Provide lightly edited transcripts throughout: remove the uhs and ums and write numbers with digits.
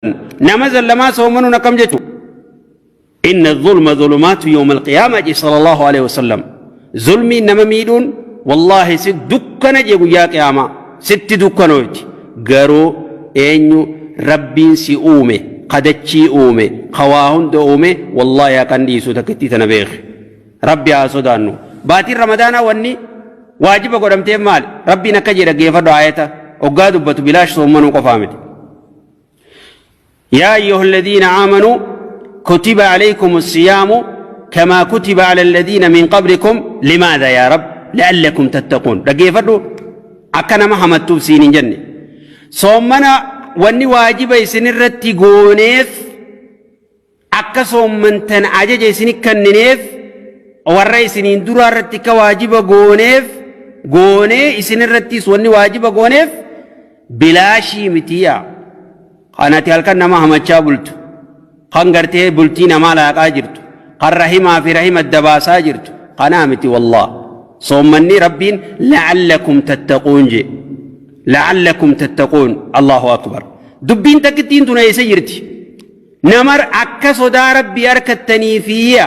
Nama zallamaa soomanuun akkam jechu? Inna zulma zulumaatu yawma alqiyaama je sallallahu alaihi wasallam. Zulmiin nama miidhuun wallaahi si dukkana je guyyaa qiyaamaa sitti dukkanoyti. Garuu eenyu Rabbiin si uume, ka dachii uume, ka waa hunda uume, wallaahi haqan dhiisuu takkittii tana beeki. Rabbi haa sodaannu. Baatiin Ramadaanaa wanni waajiba godhamteef maali? Rabbiin akka jedhe dhaggeeffadhu aayata hoggaa dubbatu bilaash soommanuu qofaa miti. يا أيها الذين آمنوا كتب عليكم الصيام كما كتب على الذين من قبلكم لماذا يا رب؟ لعلكم تتقون. dhaggeeffadhu, akka nama hamattuuf siin hin jenne. Soommana wanni waajiba isinirratti gooneef, akka soommantan ajaja isini kennineef, warra isiniin duraa irratti akka waajiba gooneef goonee, isinirrattis wanni waajiba gooneef bilaashii mitiya. Kanati halkan nama hamachaa bultu, kan gartee bultii namaa laaqaa jirtu, kan rahimaa fi rahima dabaasaa jirtu kanaa miti. Wallah, soommanni Rabbiin la'allakum tattaquun je, la'allakum tattaquun. Allahu akbar! Dubbiin takkittiin tun eessa jirti? Nama akka sodaa Rabbii harkattanii fiiya.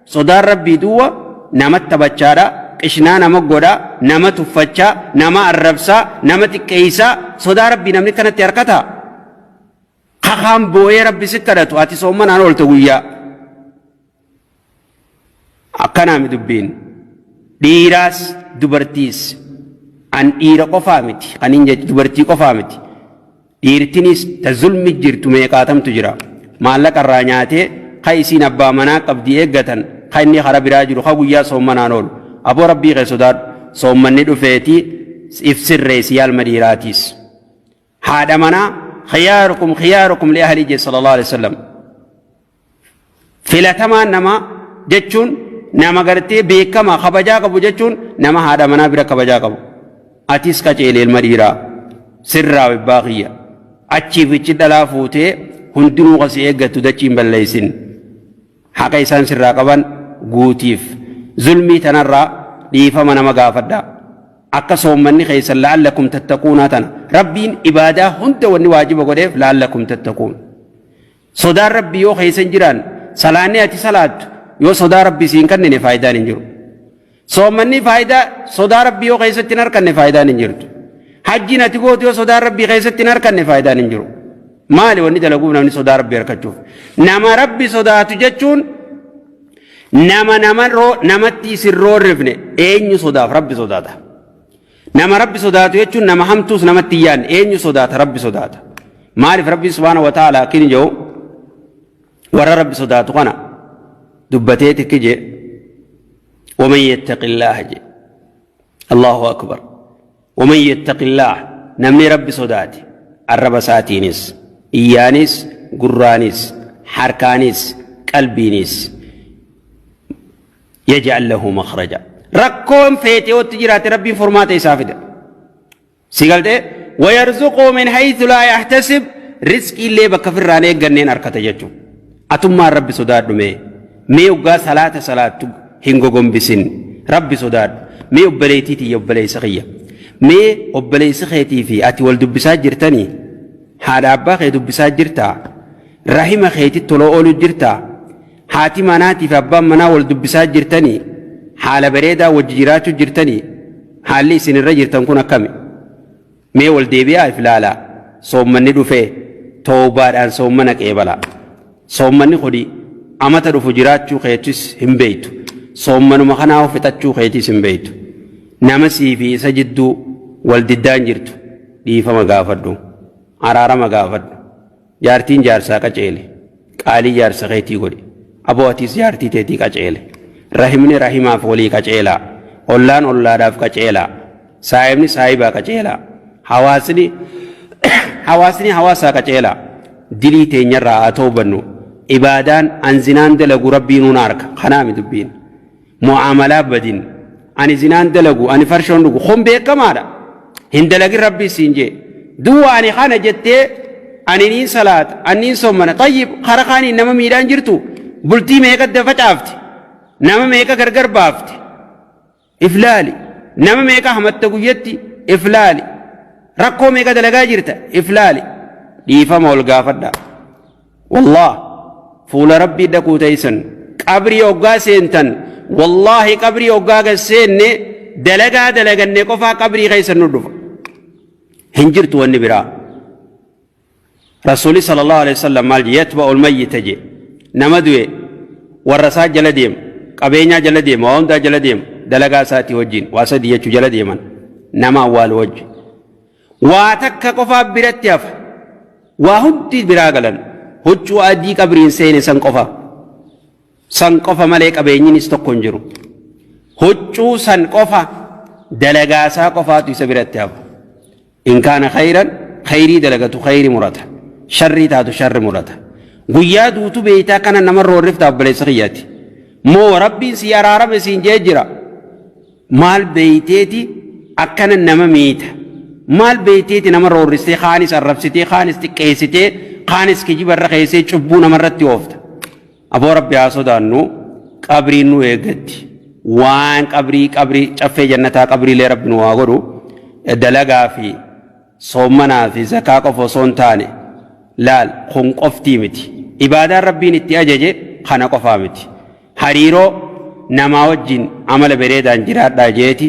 Sodaan Rabbii duwwa nama taphachaadha, qishnaa nama godha, nama tuffachaa, nama arrabsaa, nama xiqqeessaa. Sodaa Rabbii namni kanatti harkataa kakaan boo'ee Rabbi si kadhatu, ati soommanaan oolte guyyaa akkanaami. Dubbiin dhiiraas dubartiis, an dhiira qofaa miti kan hin jechu, dubartii qofaa miti, dhiirtinis ta zulmi jirtu meeqaatamtu jira. Maallaqa irraa nyaatee, ka isiin abbaa manaa qabdii eeggatan, ka inni kara biraa jiru, ka guyyaa soommanaan oolu. Aboo, Rabbii kee sodaadhu. Soommanni dhufeeti if sirreessi. Yaalma dhiiraatiis haadha manaa, khiyaarukum khiyaarukum li ahli je sallallahu alaihi wasallam. Filatamaan namaa jechuun, nama gartee beekamaa kabajaa qabu jechuun, nama haadha manaa bira kabajaa qabu. Atis qaceele, ilma dhiiraa, sirraa bibbaa kiyya. Achiif ichi dhalaa fuutee hundinuu kasi eeggattu dachiin balleessin. Haqa isaan sirraa qaban guutiif. Zulmii tanarraa dhiifama nama gaafadha. Akka soommanni keessan la'allakum tattaquunaa tana. Rabbiin ibaadaa hunda wanni waajiba godheef la'allakum tattaquun. Sodaan Rabbii yoo keessa hin jiraan, salaanni ati salaattu yoo sodaa Rabbii siin kennine faayidaan hin jiru. Soommanni faayidaa sodaa Rabbii yoo keessatti hin arganne faayidaan hin jirtu. Hajjiin ati gootu yoo sodaan Rabbii keessatti hin arganne faayidaan hin jiru. Maali wanni dalaguuf namni sodaa Rabbii argachuuf? Nama Rabbi sodaatu jechuun nama namatti isin roorrifne. Eenyu sodaaf Rabbi sodaata? Nama Rabbi sodaatu jechuun nama hamtuus namatti hin yaadne. Eenyu sodaata? Rabbi sodaata. Maaliif Rabbi subhaanahu wa ta'ala akkin jedhu? Warra Rabbi sodaatu kana dubbatee tikki jee, waman yattaqillaaha jee. Allahu akbar! Waman yattaqillaah, namni Rabbi sodaate arraba isaatiinis, iyyaanis, gurraanis, harkaanis, qalbiinis, yaj'al lahu makhraja. Rakkoon feete yotti jiraate Rabbiin furmaata isaa fida. Si galtee? Wayarzuquu min haythu laa yahtasib, rizqii illee bakka firraan eegganneen arkata jechuudha. Atummaan Rabbi sodaadhu. Mee oggaa salaata salaattu hin gogombisin, Rabbi sodaadhu. Mee obboleettii tiyya, obboleessa kiyya, mee obboleessi keetii fi ati wal dubbisaa jirtanii? Haadha abbaa kee dubbisaa jirtaa? Rahima keetti toloo ooluu jirtaa? Haati manaatii fi abbaan manaa wal dubbisaa jirtanii? Haala bareedaa wajji jiraachuu jirtanii? Haalli isin irra jirtan kun akkami? Mee wal deebi'aa, if ilaalaa. Soommanni dhufee toobaadhaan soommana qeebalaa. Soommanni kuni amata dhufu jiraachuu keetis hin beeytu, soommanuma kanaa fixachuu keetis hin beeytu. Nama sii fi isa jidduu wal diddaan jirtu dhiifama gaafadhu, araarama gaafadhu. Jaartiin jaarsaa qaceele, qaalii jaarsa keetii godhi. Aboo, atis jaartii teetii qaceele. Rahimni rahimaaf walii qaceelaa, ollaan ollaadhaaf qaceelaa, saahibni saahibaa qaceelaa, hawaasni hawaasaa qaceelaa. Dilii teenyarraa haa toobannu. Ibaadaan an zinaan dalagu Rabbii nuun harka kanaami. Dubbiin mu'aamalaa badin, ani zinaan dalagu, ani farshoon dhugu kun beekamaadha. Hin dalagin Rabbii siin jee. Duwwa ani kana jettee, ani niin salaata, ani niin sommana, tayyib, kara kaaniin nama miidhaan jirtu, bultii meeqa facaafte, nama meeqa gargar baafte? Iflaali. Nama meeqa hamatta guyyatti? Iflaali. Rakkoo meeqa dalagaa jirta? Iflaali. Dhiifama ol gaafadha. Wallaah fuula rabbii dhaquu teessan qabrii hoggaa seentan wallaahi qabrii hoggaa gad seenne dalagaa dalaganne qofaa qabrii keessa nu dhufa. Hin jirtu wanni biraa. Rasuuli sallallahu alaihi wasallam maal jedhe yatba'ul mayyita jedhe nama du'e warra isaa jala deema qabeenyaa jala deema waa hundaa jala deema dalagaa isaatii wajjin waa sadii jechuu jala deeman nama awwaalu wajji waa takka qofaa biratti hafa waa hundi biraa galan huccuu adii qabriin seene san qofa san qofa malee qabeenyinis tokko hin jiru. Huccuu san qofa dalagaasaa qofaatu isa biratti hafa. In kaana khayran khayrii dalagatu khayri murata. Sharrii taatu sharri murata. Guyyaa duutu beeytaa kana nama roorrifta obboleessa kiyyaati. Moo rabbiin sii araarame siin jee jira. Maal beeyteeti akkana nama miita. Maal beeyteeti nama roorristee kaanis arrabsitee kaanis xiqqeessitee kaanis kijiba irra keessee cubbuu namarratti oofta. Aboo Rabbi haa sodaannu qabriin nu eeggatti waan qabrii qabrii caffee jannataa qabriilee Rabbi nu haa godhu dalagaa fi soommanaa fi zakaa qofa osoo hin taane laal kun qoftii miti ibaadaan Rabbiin itti ajaje kana qofaa miti hariiroo namaa wajjin amala bareedaan jiraadhaa jeeti.